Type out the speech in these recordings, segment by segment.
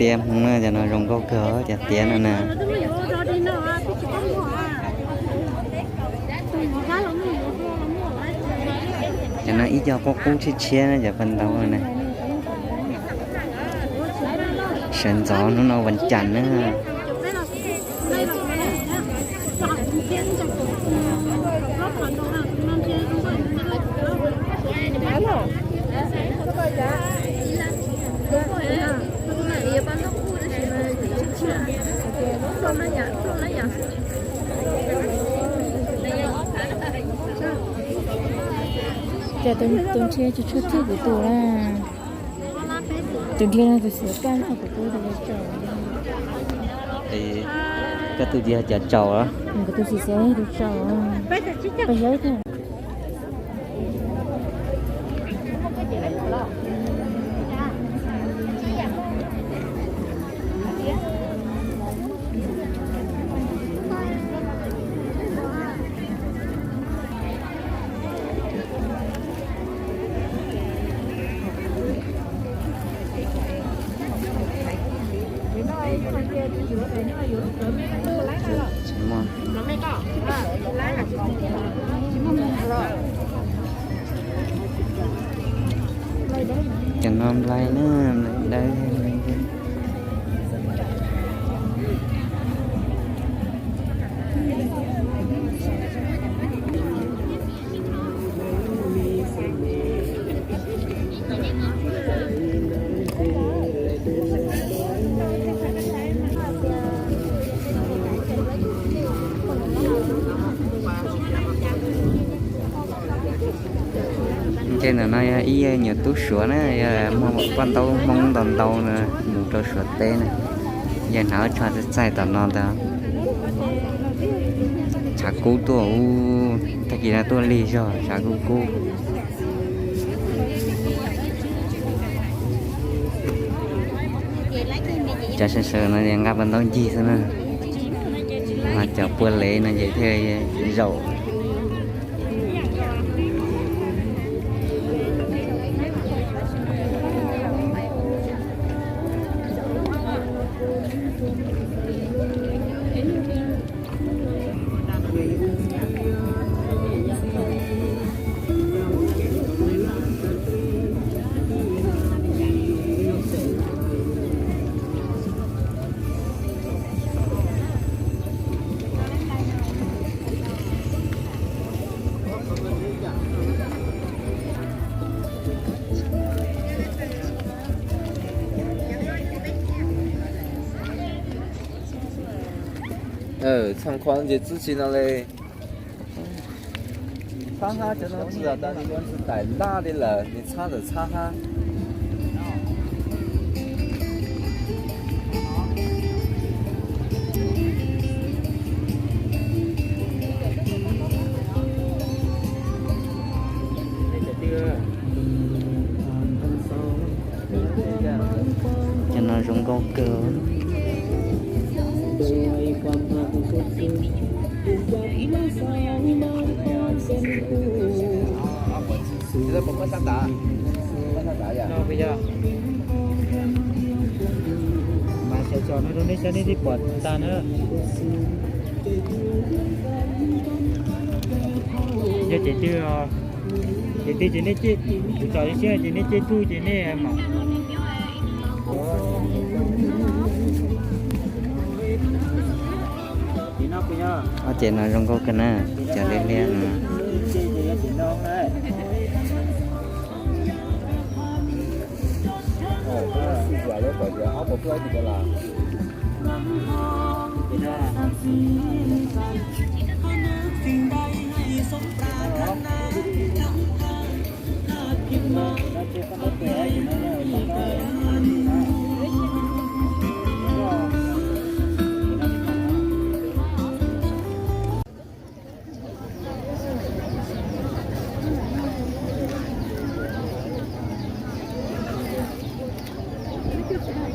Tiab Hmoob na, cov no zoo nkauj kawg, cov tiab no na. Cov no ib co qub qub tshiab tshiab na, cov pas ntaub na. Sawv ntxov hnub no vas cas na. Cas tus nrhiav tsis tshua txog kuv tus na. Tus nrhiav no tus xim kaj no kuv tus tsaus. Koj tus yog cov tsaus los? Kuv tus xim xeeb tus tsaus. Peb xyov ib tug. Cov no nplai na, nplai dawb. Ces ntawm no yog ib nyuag tub Suav na, yog muag paj ntaub Hmoob ntau ntau na, mus rau Suav teb na. Yog hnav tsho txaij txaij tom no ntag. Tshav kub tuaj ub, tag kis no tuaj lig zog tshav kub kub. Cov sawv sawv no nqa paj ntaub ncig xwb na, ho cov pua lev no ces thiaj zaum. Txhaj khuam ces txwb tsis no li. Txhab hab cov no tsis tas nws yuav tsis taim laj li lawm, nws txhab ntawm txhab hab. Cov no zoo nkauj kawg. Mas xyov tsom no rau nej saib, nej twb pom tag na. Yog ces twg, ces twg ces nej, kuv tsom siab ces nej cia kuj ces nej mam. Ob ces no zoo nkauj kawg na, cov liab liab no.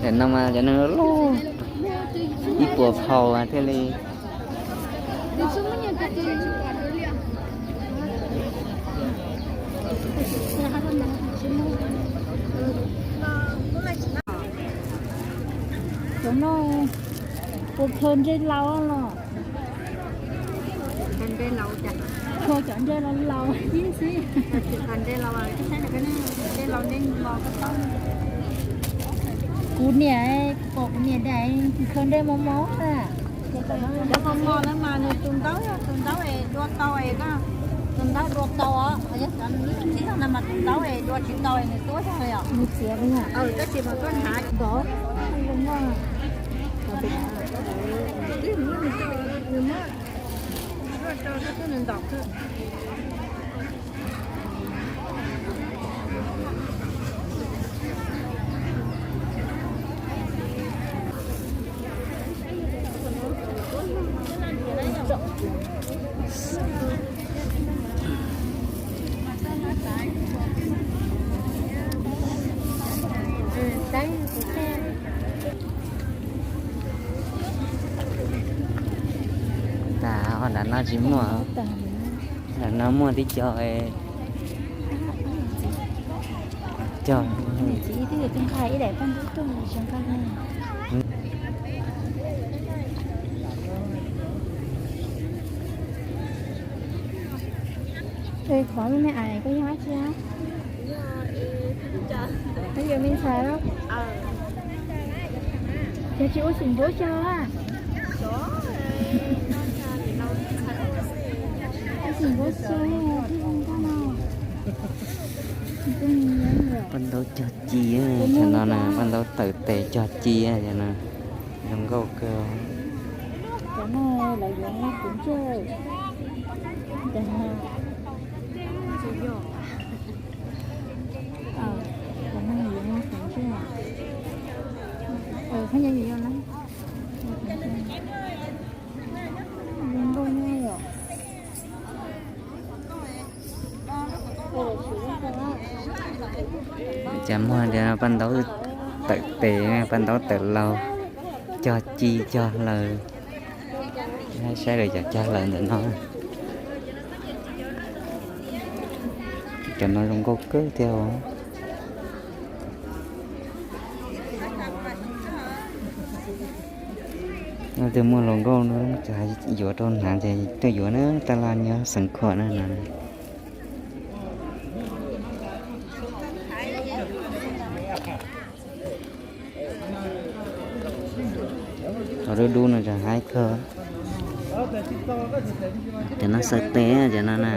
Tam no mas cov neeg loj, ib puas phau thiaj li. No, puas khaws ntsej laus los? Khaws cov ntsej laus laus ib ntxwv. Kuv niam, kuv pom kuv niam daim khaws ntsej mos mos na. Cov mos mos na mas nws tus ntaub, tus ntaub es dua tau es, tus ntaub dua tau os. Yog cov no mas tus ntaub es dua tsis tau es nws tuab zog li os. Nws txiav li os. Tab sis mas koj hnav nrov. Tas, nram no tsis muaj, nram no muaj tib co cog. Ê, qhov me me ais koj yog dab tsi? Koj yog me ntxhais los? Yog tsis ua xim npuab xyaw a? Ua xim npuab xyaw, thiaj zoo nkauj no. Paj ntaub cog ci, cov no na, paj ntaub tawm tes cog ci no, zoo nkauj kawg. Cov no lawv yuav tus ntsej. Cov no, cov no yuav tus ntsej. Khaub ncaws yuav na. Zoo nkauj nyuj yom. Cas muag tias paj ntaub tawm tes, paj ntaub tawm laug, cog ci cog hlaws. Saib lawv cov cog hlaws ntawm no. Cov no zoo nkauj kawg thiab os. Leej twg muaj hluas nkauj no ces yuav rau hnav ces tuaj yuav na, taj laj nyob Xeev Khuam na no. Cov dub dub no tseem haib kawg. Cov no xaws tes cov no na.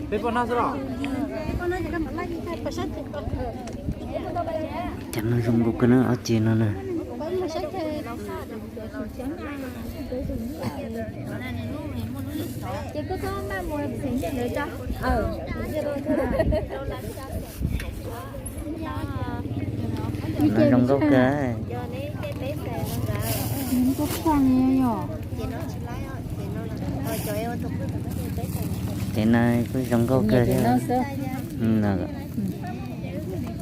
Peb poj no xwb los? Cov no zoo nkauj kawg na, ob ce no na. No zoo nkauj kawg. Ces no kuj zoo nkauj kawg thiab.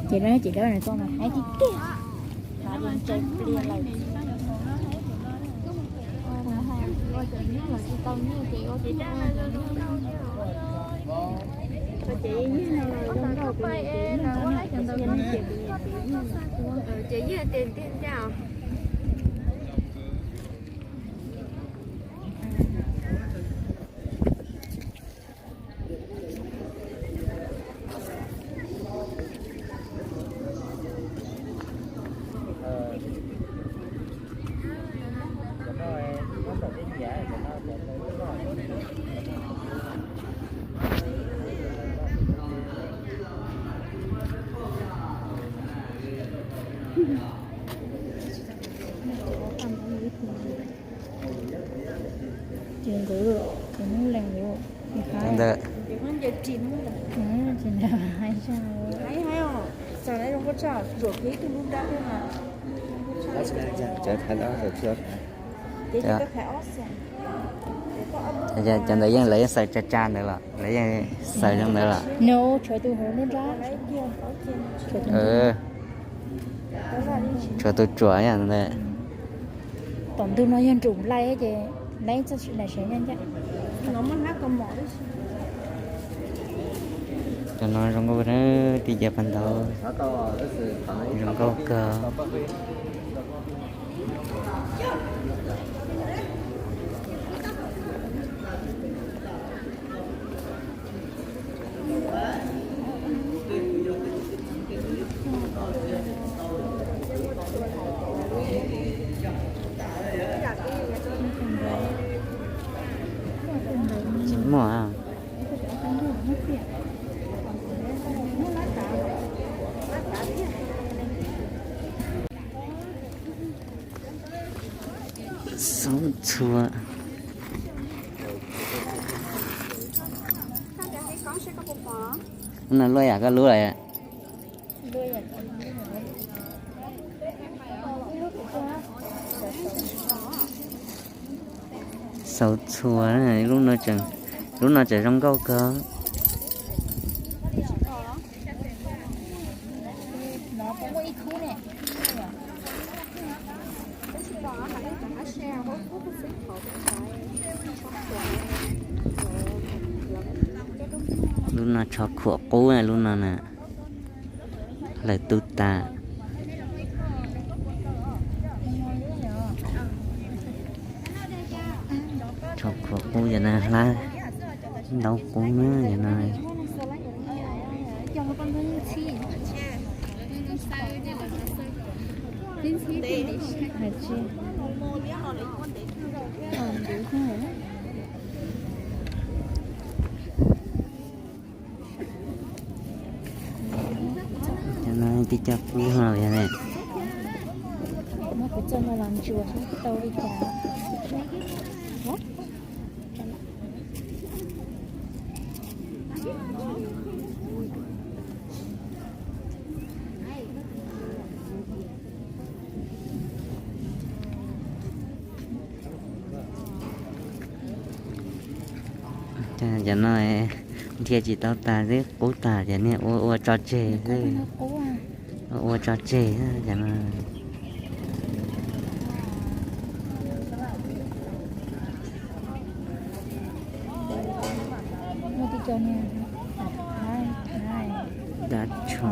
Ces no ces dawb no tso mas hais tiag tiag. Ces yog tiag tiag ncaj. Ces nkawd, ces hnub lees nkawd, ces ntawd. Ces ntawd hais tsa. Cov thaiv no, cov thaiv. Cov ntawd yeej lawv yeej xaws tsa tsa ntawd los lawv yeej xaws zoo ntawd los? No, tshuav tus hauv lub nrab. Tshuav tus tsuam ntawd. Tom ntug no yog nrum nplai ces lawv txoj sim daim sev ncaj ncaj. Cov no zoo nkauj na, tib cov paj ntaub zoo nkauj kawg. Tsis muaj. Xauv txhua. Lub no luaj yam koj lub lawm. Xauv txhua, lub no tseem zoo nkauj kawg. Lub no tsho khuam qub, lub no na, hlawv tu tas. Tsho khuam qub yog na, hlab ntaub qub na yog no. Cov no tib co qub no yog ne. Muab kuv txoj no los ntsuas seb tau li cas. Cov no nrhiav tsis tau tas xwb, qub tas ces niag ua ua tso tseg xwb. Ua ua tso tseg cov no. Dab tsho.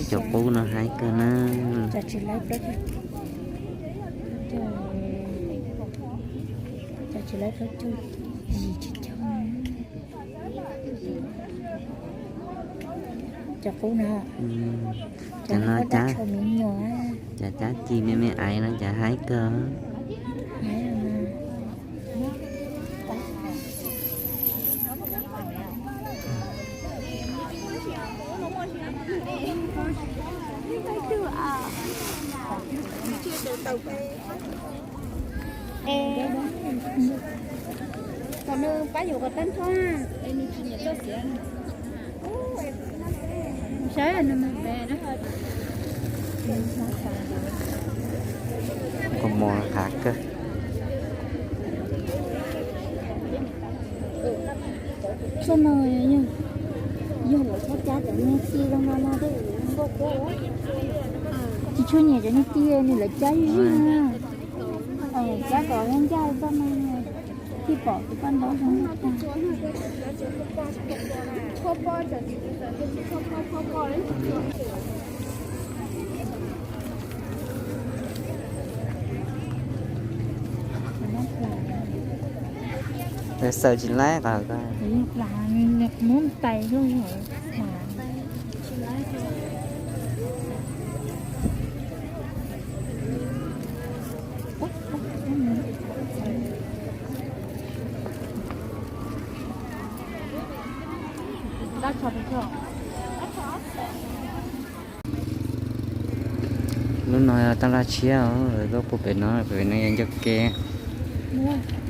Cov qub no haib kawg na. Cov qub no, cov no cab, cov cab ci me me aiv no cov haib kawg. Kom nws pab yuav kom tag nrho, es nws tsis nyiam txoj xiav. Saib nws mus pem na. Kua muag hav kawg. Txoj no yog lawv txhob cab cov niag ci zoo no no thiaj nkauj kub. Tsis tshua nyiam cov niag ci, nws lawv cab ib zig na. Cab kom ncaj txoj no thiaj pom tus paj ntaub zoo nkauj tag. Xaws tsis laib qhov ko. Muab tais loj. Lub no yog taj laj tshiab, lawv tuaj pub pem no, pem no yog ncauj ke. Ua,